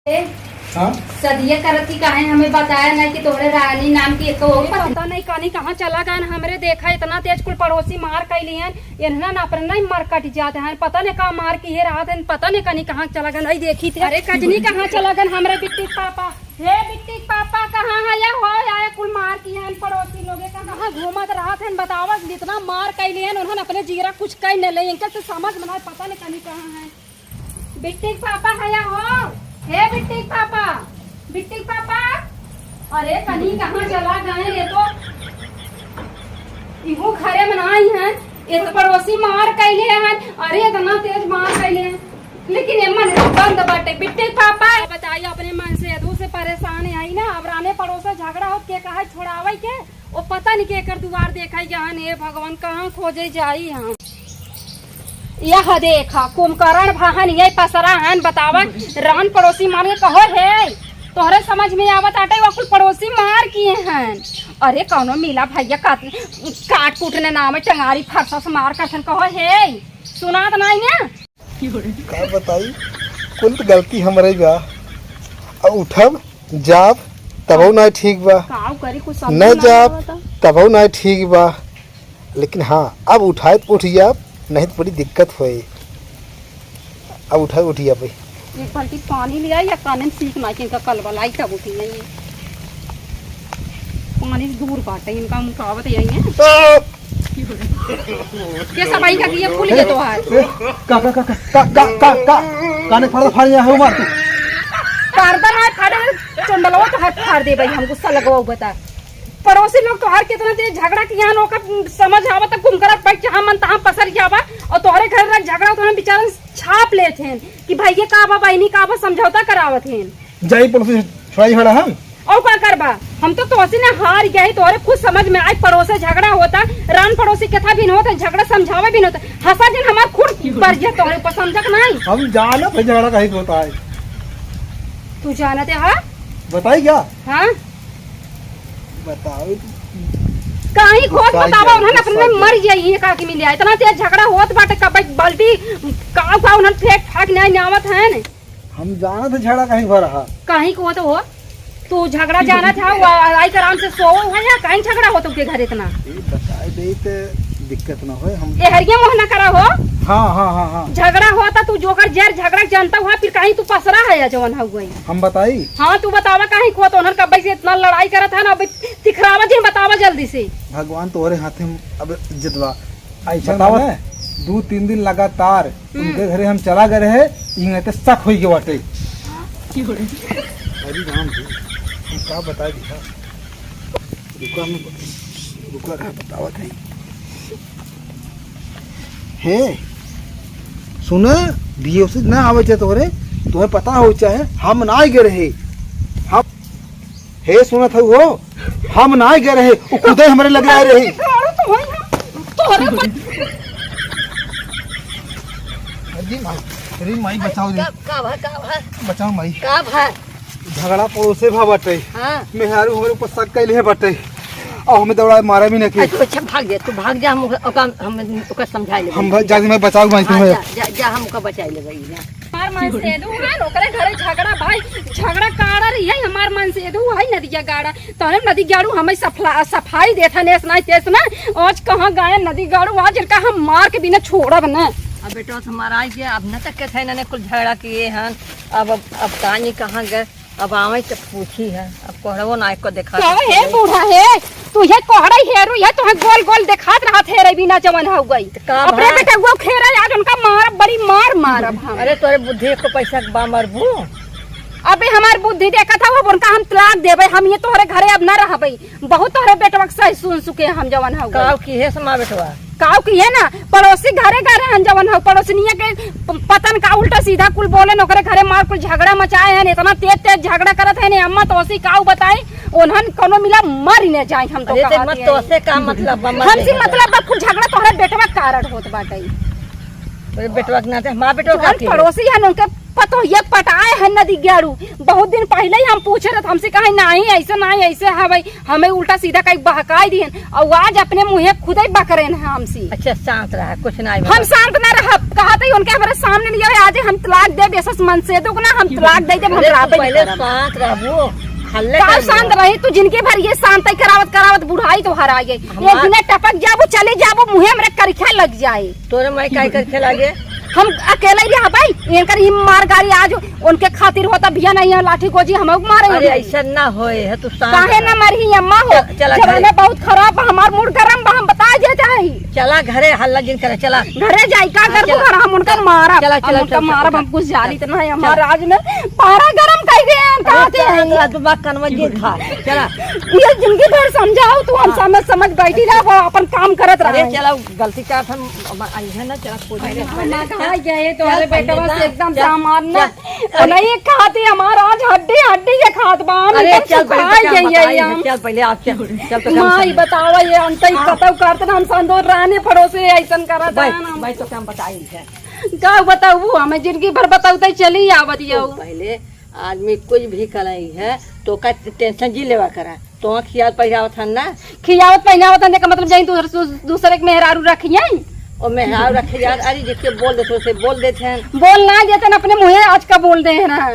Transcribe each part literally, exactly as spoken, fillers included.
ए, हाँ? सदिया करत ही काहे हमें बताया नहीं कि तोहरे रानी नाम की एक वो पता नहीं कानी कहाँ चला गए हमरे। देखा इतना तेज कुल पड़ोसी मार कैली हैं, इन्हना ना पर नहीं मर कट जाते हैं। पता नहीं कहाँ मार की है रात हैं, पता नहीं कानी कहाँ चला गए। नहीं देखी थे, अरे कजनी कहाँ चला गए हमरे बिट्टी के पापा। हे बिट्टी के पापा कहाँ है या हो या कुल मार की हैं पड़ोसी लोगे कहाँ घूमत रहत हैं बतावा। इतना मार कैली हैं उन्होंने अपने जीरा कुछ कह न ले इनके तो समझ में नहीं पता नहीं कानी कहाँ है। बिट्टी के पापा हया हो? हे बिट्टी के पापा, बिट्टी के पापा, अरे कनी कहाँ चला गए रे तो? इहू घरे में नाई हैं। ये तो पड़ोसी मार कैले हैं। अरे इतना तेज मार कैले हैं, लेकिन ये मन बंद बाटे। बिट्टी के पापा बताई, अपने मन से अदू से परेशान है ना। अब राने पड़ोसे झगड़ा होत के कहा छोड़ावे के, ओ पता नहीं के एकर दुआर देखा गहन। हे भगवान, कहाँ खोजे जाई हम? यह देखा कुंभकर्ण भाहन ये पसरा हन बतावा। रान पड़ोसी मार के कहो हे, तोहरे समझ में आवत आटे वो कुल पड़ोसी मार किए हन। अरे कौनो मिला भैया काट, काट कूट ने नाम टंगारी फरसा से मार करथन कहो हे, सुनात नाई ना। का बताई, कुल तो गलती हमरे बा। अब उठब जाब तबहु ना ठीक बा, काव करी कुछ समझ न जाब तबहु ना ठीक बा। लेकिन हाँ, अब उठाए तो उठ जाब, नहीं तो बड़ी दिक्कत होए। अब उठाए उठ जाब। एक बाल्टी पानी ले आई या काने में सीख ना कि इनका कलवा लाई तब उठी नहीं। पानी दूर बाटे, इनका मुकावत यही है। के सब आई का ये भूल गए तो है। ए, का, का, का, का, का, का, का, का? काने फाड़, फाड़ यहाँ है, मार तू। पर्दा ना फाड़े, चंडलवा तो हाथ फाड़ दे भाई, हम गुस्सा लगवा बता। पड़ोसी लोग तोहार कितना तेज झगड़ा किया न, ओकर समझ आवा त कुंभकर्ण बैठ जहाँ मन तहाँ पसर जावा, और तोहरे घर रख झगड़ा तो हम बेचारन छाप लेत हैं कि भाई ये का बा, बहिनी का बा, समझौता करावत हैं। जाई पड़ोसी छोड़ाई हड़ा हम। और का करबा? हम तो तोहसे ने हार गए, तोहरे खुद समझ में आई, पड़ोसे झगड़ा होता, रान पड़ोसी कथा भी न होता, झगड़ा समझावे भी न होता, हंसा जिन हमार खुद पर जे तोहरे ऊपर समझक नहीं। हम जानत है झगड़ा काहे के होता है। तू जानत है, हाँ? बताई क्या? हाँ? बताओ तो। काहे खोत बतावा, उन्हन अपने मर जाई, ये का के मिल जाए। इतना तेज झगड़ा होत बाटे, कब बाल्टी, का, का उन्हन फेंक फाक न्याय न्यावत हैं। हम जानत है झगड़ा काहे के हो रहा। काहे के होत हो? तू झगड़ा जानत है, वो आई के आराम से सोवो है या काहे झगड़ा होत के घर इतना? ये बताए दे तो दिक्कत ना होए, हम ए हरिया मोह ना करा हो। हाँ, हाँ, हाँ, हाँ। झगड़ा होता, तू जोकर जर झगड़ा जानता हुआ, फिर काहे तू पसरा है या जवन हुआ है। हम बताई? हाँ, तू बतावा काहे के होत, उन्हन कब से इतना लड़ाई करत है ना, अब तिखरावा जिन बतावा जल्दी से। भगवान तोहरे हाथे में अब जितवा। ऐसा बतावत, माने? दू तीन दिन लगातार हम्म। उनके घरे हम चला गए रहे, इहाँ ते शक होई गए बाटे। अरे राम जी, हम का बता दिया? रुका, हम रुका, का बतावत है? हे, सुना, बीओसी ना आवे चाहे तोहरे, तोहे पता हो चाहे, हम ना गए रहे। हम हे, सुनत हऊ हो, हम नाय गए रहे, उ खुदे हमरे लगे आए रही। गाड़ो तो होई हम, तोहरे पर। अरे माई, अरे माई, बचाओ रे। का, का भा, का भा? बचाओ माई। का भा? झगड़ा पड़ोसे भा बाटे। हाँ। मेहरारू हमरे ऊपर शक कैले है बाटे। और हमें दौड़ा मारा भी नहीं। अच्छा, अच्छा, भाग जा, तू भाग जा, हम ओका, ओका, हम ओका समझा लेबे। हम भाग, जाके मैं बचाओ माई हाँ, तुम्हें। जा, जा, जा, हम ओका बचा लेबे, जा। हमार मनसेधू है, ओकरे घरे झगड़ा भाई, झगड़ा काड़ा रही है, हमार मनसेधू है नदिया गाड़ा। तोहरे नदी गाड़ू हमें सफला-, सफाई देत हन, ऐस ना, तैस ना। आज कहाँ गायन नदी गाड़ू, आज इनका हम मार के बिना छोड़ब ना। अब बेटवा से मारा गया, अब न तक के थे, इन्होंने कुल झगड़ा किए हन। अब, अब, अब कानी कहाँ गए, अब आवे तो पूछी है, अब कोहड़वो ना को देखा कहे सकते हे हैं। बूढ़ा हे, तू ये कोहड़ा हेरू, ये तोहे गोल गोल देखात रहत हे रे बिना जवन हो गई। तो का अपने भा? बेटा वो खेरा आज उनका मार, बड़ी मार मारब हम। अरे तोरे बुद्धि को पैसा के बा मरबू। अबे हमार बुद्धि देखत हऊ, अब उनका हम तलाक देबे, हम ये तोहरे घरे अब न रहबे, बहुत तोहरे बेटवा के सही सुन सुके हम जवन हऊ। काव की है समा बेटवा? काव की है ना, पड़ोसी घरे गए रहन जवन हऊ, पड़ोसनिया के प-, पतन का उल्टा सीधा कुल बोले न, ओकरे घरे मार कुल झगड़ा मचाए हन, इतना तेज तेज झगड़ा करत हन, अम्मा तोसी काव बताई, उन्हन कोनो मिला मर ही न जाए हम तो अरे ते कहत मत हई। तोसे का मतलब बा, मर हमसे जाए। मतलब बा कुल झगड़ा तोहरे बेटवा के कारण होत बाटे। अरे बेटवा के नाते, हमार बेटवा का जौन की है? पड़ोसी हन, उनके पतोहिया पटाए हन नदी गेड़ू। बहुत दिन पहिले ही हम पूछे रहे, हमसे कहे, "नहीं, ऐसे नहीं, ऐसे है भाई।" हमें उल्टा सीधा कहीं बहकाई दिहन, और आज अपने मुँहे खुदे बकरेन है हमसे। अच्छा, शांत रहा, कुछ नहीं हम शांत ना रहब, कहा था उनके हमारे सामने लिया, आज हम तलाक देब, ऐसा मन से तो ना हम तलाक दे देब, हम अरे, तू रहबे नहीं पहले करब। शांत रहबू, हल्ले का कर शांत लिया। रही? तू जिनके भर ये शांत ही करावत करावत बुढ़ाई तो हर आ गई। हमार एक दिन टपक जाबू, चले जाबू, मुँहे हमरे करिखा लग जाए। तोरे माई काहे करिखा लागे? हम अकेले ही रहबै, इनकर ही मार गारी आज उनके खातिर होता, भिया नहीं है, लाठी गोजी हम मारे अरे, होई। ऐसा ना होए है, तू शांत काहे रह। ना मरही अम्मा हो? चल, चला जमाना घरे। बहुत खराब बा, हमार मूड गरम बा, हम बता जे चाही। चला घरे, हल्ला जिन करे, चला। घरे जाई का हाँ, करबू चला। घर, हम उनका मारब, चला, हम चला, उनका चल, मारब, चल, हम कुछ जानी चल, तो नहीं, चल। हमार राज में पारा गरम कर दे, हम अरे, कहते चला, हैं। चला, तू बात कनवा जी खा, चला। ये जिंदगी भर समझाओ तू, हम हाँ। समझ, समझ बैठी रहा, वो अपन काम करत अरे, रहे। चला, गलती का हम, हम आई है ना, चला, कोई अरे, नहीं। हम आ गए, तो चल, अरे बेटवा पहले से ना, एकदम चल, सामान ना। चल। अरे, नहीं खाती, हमार आज हड्डी, हड्डी के खात बा, हम अरे, एकदम चल, पहले सुखाए तो क्या गई है बताई है, हम। चल, पहले आप चल, चल, तो क्या माई समझ बतावा, ये अंतई हाँ। कतौ करत ना, हम संदूर रानी पड़ोसी ऐसन करत बैठ, हैं हम। बैठ, तो क्या बताई है। का बताऊ, हमें जिंदगी भर बताऊ, तई चली आवत तो यऊ। पहले आदमी कुछ भी करई है, तो का टेंशन जी लेवा करा। तो खियावत पहिरावत हन ना? खियावत पहिरावत हन, एकर मतलब जाई दूसरे, दूसरे के मेहरारू रखिए। ओ मेहरारू रखे यार, अरे जिसके बोल देते, उसे बोल देते हैं। बोल ना देते ना, अपने मुँहे आज का बोल दे हैं ना।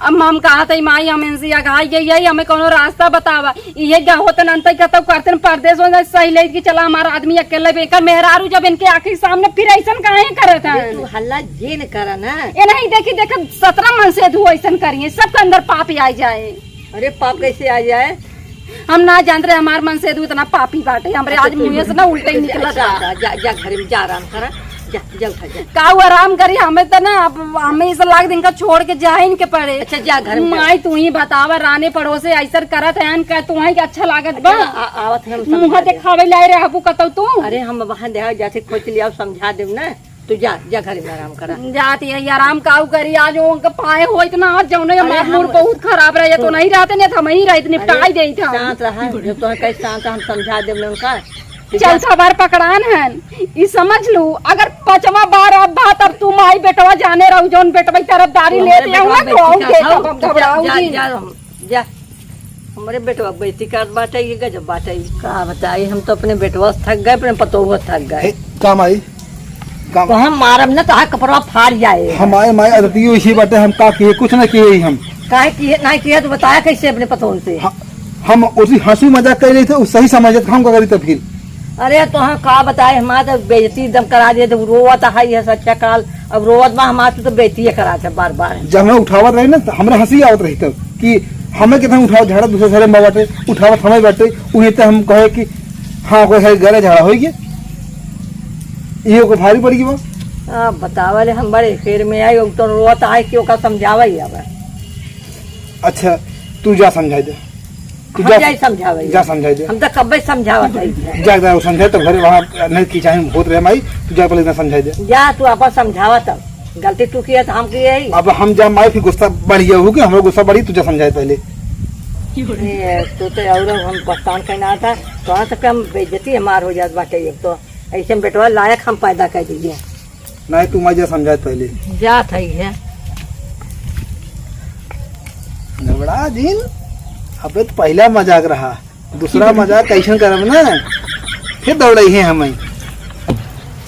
अब हम कहा था, "माई, हम इनसे अघाई गई है, हमें कोनो रास्ता बतावा।" ये क्या होते ना, अंत कतौ करते ना, परदेस हो जाए, सही ले कि चला हमारा आदमी अकेले बेकर मेहरारू, जब इनके आँखी सामने फिर ऐसन काहे करत अरे हैं? तू हल्ला जे न करा ना। ये नहीं देखी, देखा सतरह मन से धू ऐसन करिए, सबके अंदर पाप आ जाए। अरे पाप कैसे आ जाए? हम ना जानत रहे, हमार मन से तू इतना पापी बाटे, हमरे अच्छा, आज तू मुँहे से ना उल्टे ही जा, निकला जा, था। जा, जा, जा, घर में जा, आराम करा, जा, जा, उठा, जा। का वो आराम करी? हमें तो ना, अब हमें इस लाख दिन का छोड़ के जा ही इनके पड़े। अच्छा, जा, घर में जा। माई, तू ही बतावा, रानी पड़ोसे ऐसा करत है, अन का तू ही के अच्छा लागत बा? अच्छा, आ-, आवत है, हम मुँह समझा देब। दिखावे लाए रहे, हबू कतौ तू? अरे, हम वहाँ देहा जाते खोज लिया, समझा देब ना। तू जा, जा घर में आराम करा। जाती है, ये आराम काऊ करी, आज उनका पाए हो इतना, आज जौने अरे हमार हम मूड बहुत खराब रहे, तो सुन। नहीं रहते, नहीं तो हम ही रहते, निपटाई अरे देइत हम। शांत रहा, जब तोहे कहे शांत, हम समझा देब ना उनका। तू जा। चौथा बार पकड़ान हन, ई समझ लू, अगर पचवा बार अब बात, अब तू माई बेटवा जाने रहू, जौन बेटवा की तरफदारी तू हमरे लेते बेटवा हुआ, तो बेटी आऊ का के खाओ, तब हम तू जा, घबराऊ जा, जी। जा, हम जा, हमरे बेटवा बेइज्जती करत बाटे, ये गजब बाटे। का बताई, हम तो अपने बेटवा से थक गए, अपने पतोहुआ से थक गए। हे, का माई? का तो हम मारब ना, तो हाथ कपड़वा फाड़ जाए। हमारे माई आदतियो इसी बाटे, हम का किए, कुछ ना किए ही हम। काहे किए, ना किए तो बताया कैसे अपने पतोहन से? ह-, हम उसी हंसी मजाक कर रही थे, उ सही समझ जात, हम का करी तो फिर? अरे तो हम का बताए, हमारा तो बेइज्जती एकदम करा दिए, तो रोवत है, ये सच्चा काल, अब रोवत बा, हमार तो, तो बेइज्जतिये करात है बार बार। जब हमें उठावत रही ना, तो हमरा हंसी आवत रही तब कि हमें कितना उठावत, झाड़ा दूसरे सारे में बाटे, उठावत हमें बाटे, उहे ते हम कहे कि हाँ, कोई है गरे झाड़ा होई गया, ये को भारी पड़ गई बा। अब बतावा ले, हम बड़े फेर में आई, अब तो रोवत आए कि ओका समझावा ही अब। अच्छा, तू जा समझाई दे। तू हम जा, जाई समझावे। जा समझाई दे। हम तो कब्बे समझावत हई। जा, जा, समझाई, तब घरे वहाँ नहीं की चाहे होत रहे माई, तू जा पहले इतना समझाई दे। जा, तू आपन समझावा तब। गलती तू किया तो हम किए ही। अब हम जा माई, फिर गुस्सा बढ़ गया होगी, हमरो गुस्सा बढ़ी, तू जा समझाई पहले। ए, तू तो और हम परेशान करना था, तो आज तक हम बेइज्जती हमार हो जात बाटे, एक तो ऐसे बेटवा लायक हम पैदा कर दिए। नहीं, तू मजा समझाए पहले। जात है ये। घबरा जिन, अबे तो पहला मजाक रहा, दूसरा मजाक कैसन करब ना, फिर दौड़े हैं हमें।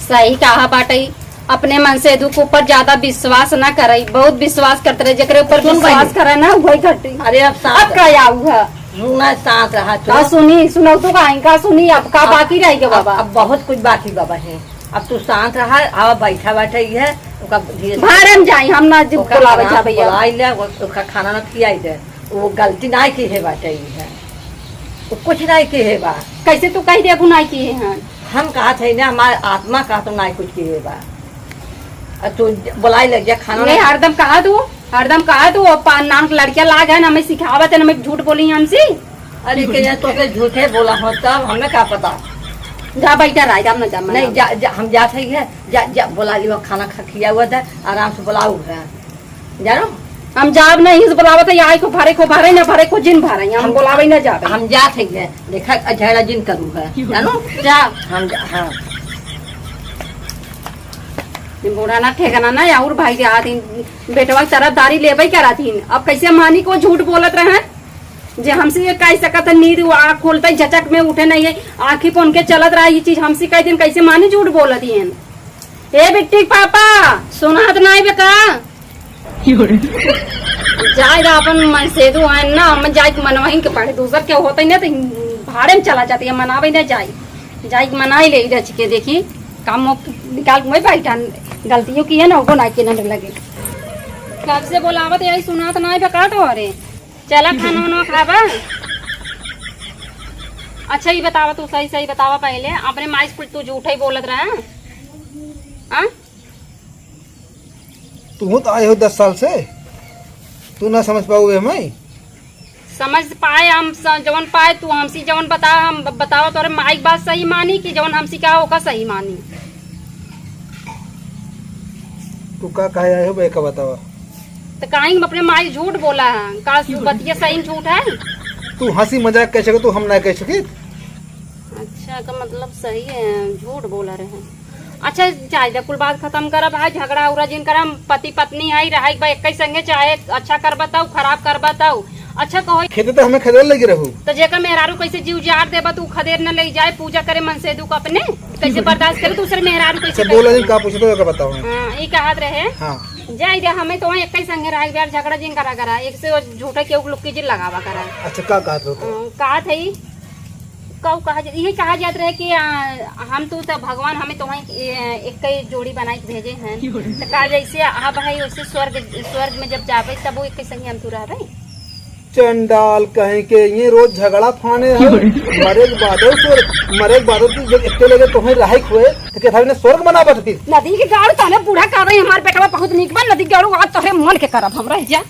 सही कहा बाटई, अपने मन से दुख ऊपर ज्यादा विश्वास ना करई, बहुत विश्वास करते रहे, जेकरे ऊपर सुन विश्वास बहिनी। करे ना वही घटी। अरे अब साथ अब का आऊ है? सुना, साथ रहा, का सुन। सुनी, सुनाऊ तो का, का सुनी, अब का अब, बाकी रह गया अब, बाबा? अब बहुत कुछ बाकी बाबा है। अब तू शांत रहा, आवा बैठा बैठा ही है, ओका धीरे से भाड़े में जाई, हम ना जी ओका बुलावे आराम जाबे अब। बुलाई ले, ओ-, ओका खाना ना खियाई दे। वो गलती ना की है बाटे ही है, वो कुछ ना की है बा। कैसे तू कह दे, "अबू ना की है"? हम कहा थे ना, हमारे आत्मा का तो ना कुछ की है बा। अब तू ज-, बुलाई ले जा खाना ये ना। हरदम कहा तू, हरदम कहा तू, अब पा-, नाम के लड़कियां लाग है ना, हमें सिखावत है ना, हमें झूठ बोली हमसे। अरे के तो के झूठे बोला हो तब हमें का पता। जा बैठा रहा, जा ना जा, नहीं, मना। जा, जा, हम जात है, जा, जा, बुला लियो, खाना खा, खिया हुआ था, आराम से बुलाऊ है, जानो? हम जाब नहीं, इस बुलावत है, आई को भरे को भरे ना भरे को जिन भरे, हम हम, बुलावे ना जाबे। हम जात है, देखा, झगड़ा जिन करू है, जानो? जा। हम जा, हाँ। बूढ़ा ना ठेकाना ना, और भाई के हाथ इन बेटवा के तरफदारी लेबे करत हिन। अब कैसे मानी को झूठ बोलत रहे, जे हमसे ये कह सकत है, नींद वो आँख खोलते ही झचक में उठे नहीं है, आँखी पोन के चलत रहा, ये चीज हमसे कह दिन, कैसे मानी झूठ बोलत हिन? ए बिट्टी के पापा, सुनात नहीं बे का? जाए रहा अपन मनसेदू है ना, हम जाए के मनवाइन के पड़े, दूसर के होते ही ना तो भाड़े में चला जाते, मनावे ना जाए, जाए के मनाई ले रच के, देखी काम मुँह निकाल के मैं बैठा, गलतियों की है ना, वो ना के ना लगे। कब से बोलावत यही सुनात नहीं बे का तो, अरे चला खाना वाना खाबा। अच्छा ये बतावा, तू सही सही बतावा पहले, अपने माई से कुल तू झूठा ही बोलत रहा, हाँ? तू तो आए हो दस साल से, तू ना समझ पाओगे हमें? समझ पाए हम स-, जवन पाए तू हमसी जवन बता, हम ब-, बतावा तोरे माई के बात सही मानी कि जवन हमसी कहा ओका सही मानी? तू का कहे आए हो बे, का बतावा? तो काहे हम अपने माई झूठ बोला है? का क्यों? बतिया सही में झूठ है? तू हंसी मजाक कह सके, तू हम ना कह सके। अच्छा, का मतलब सही है, झूठ बोला रहे। अच्छा, चाहे दे, कुल बात खत्म करा भाई, झगड़ा उगड़ा जिन करा, हम पति पत्नी है, रहे एक बार एक ही संगे, चाहे अच्छा कर बताऊ, खराब कर बताऊ। अच्छा कहो, खेते तो हमें खदेड़ लगी रहू। तो जेकर मेहरारू कैसे जीव जार देबा, तू खदेड़ न ले जाए, पूजा करे मनसेदू को अपने, कैसे बर्दाश्त करे दूसरे मेहरारू, कैसे अच्छा, बोला करे? नहीं, का पूछे तो का बताओ? हाँ, ये कहत रहे। हाँ। जाए दे, हमें तो वहाँ एक ही संगे रहे, एक बार झगड़ा जिन करा करा, एक से झूठा केहू लोग की जिन लगावा करा। अच्छा, का कहत रहो तो? हाँ, कहत है, कऊ कहा जा-, यही कहा जात रहे कि, आ, हम तू तो भगवान हमें तो वहीं ए-, एक ही जोड़ी बनाई के भेजे हैं। तो का जैसे अब है वैसे स्वर्ग, स्वर्ग में जब जाबे तब वो एक ही संगे हम तू रहबे। चंडाल कहीं के, ये रोज झगड़ा फाने है। मरे के बादो स्वर्ग, मरे के बादो तू जब इतने लगे तुम्हें राहक हुए, तो क्या था इन्हें स्वर्ग बनावत फिर? नदी के गाड़ू तने बूढ़ा कर रही, हमारे बेटवा बहुत नीक बा, नदी के गाड़ू आज तोहरे मन के करब हम, रह जा।